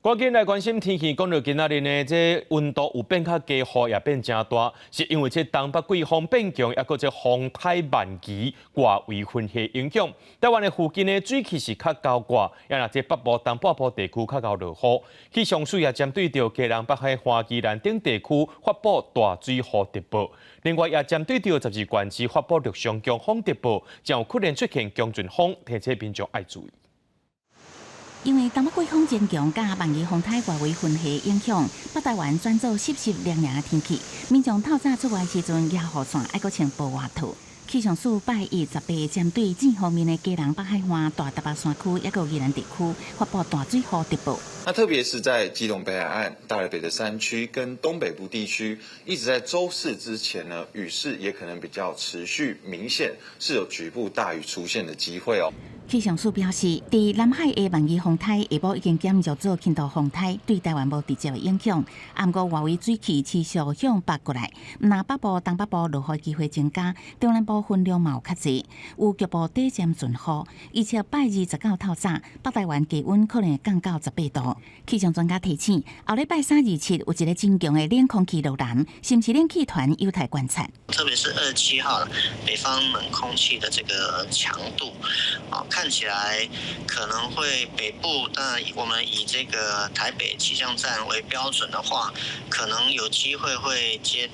趕緊來關心天氣，講著今仔日呢，這溫度有變較低，雨也變誠大，是因為這東北季風變強，抑閣這風颱萬宜外圍雲系影響。台灣的附近呢，水汽是較高掛，也若這北部、東半部地區較𠢕落雨。氣象署也針對著基隆北海、花宜蘭等地區發布大水雨特報。另外，也針對著12縣市發布陸上強風特報，將有可能出現強陣風，提醒民眾愛注意。因為東北季風增強，佮萬宜風颱外圍雲系影響，北台灣轉做濕濕涼涼的天氣。民眾透早出外時陣，攑雨傘愛閣穿薄外套。氣象署拜一十八針對這方面的基隆北海岸、大台北山區抑閣宜蘭地區發布大水雨特報。那特別是在基隆北海岸、大台北的山區跟東北部地區，一直在週四之前呢，雨勢也可能比較持續明顯，是有局部大雨出現的機會哦。氣象署表示，佇南海的萬宜風颱下晡已經減弱做輕度風颱，對台灣無直接的影響。毋過外圍水汽持續向北過來，毋但北部、東北部落雨機會增加，中南部雲量嘛有較濟，有局部短暫陣雨。預測拜二十九透早，北台灣低溫可能會降到18度。氣象專家提醒，後禮拜三二七有一个真強的冷空氣落南，是毋是冷氣團有待觀察。特別是27號，北方冷空氣的這個強度，啊，看起來可能會北部，但我們以這個台北氣象站為標準的話，可能有機會會接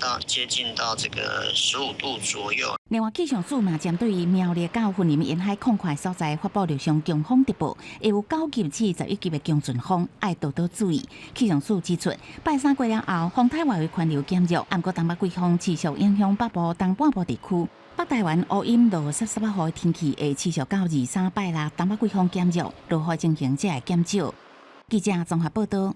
近到這個15度左右。另外，氣象署嘛針對苗栗佮雲林沿海空曠所在發布陸上強風特報，會有9級至11級的強陣風，愛多多注意。氣象署指出，拜三過了後，風颱外圍環流減弱，毋過東北季風持續影響北部、東半部地區。北台灣烏陰落濕濕仔雨的天氣會持續到二三拜六，東北季風減弱，落雨情形才會減少。記者綜合報道。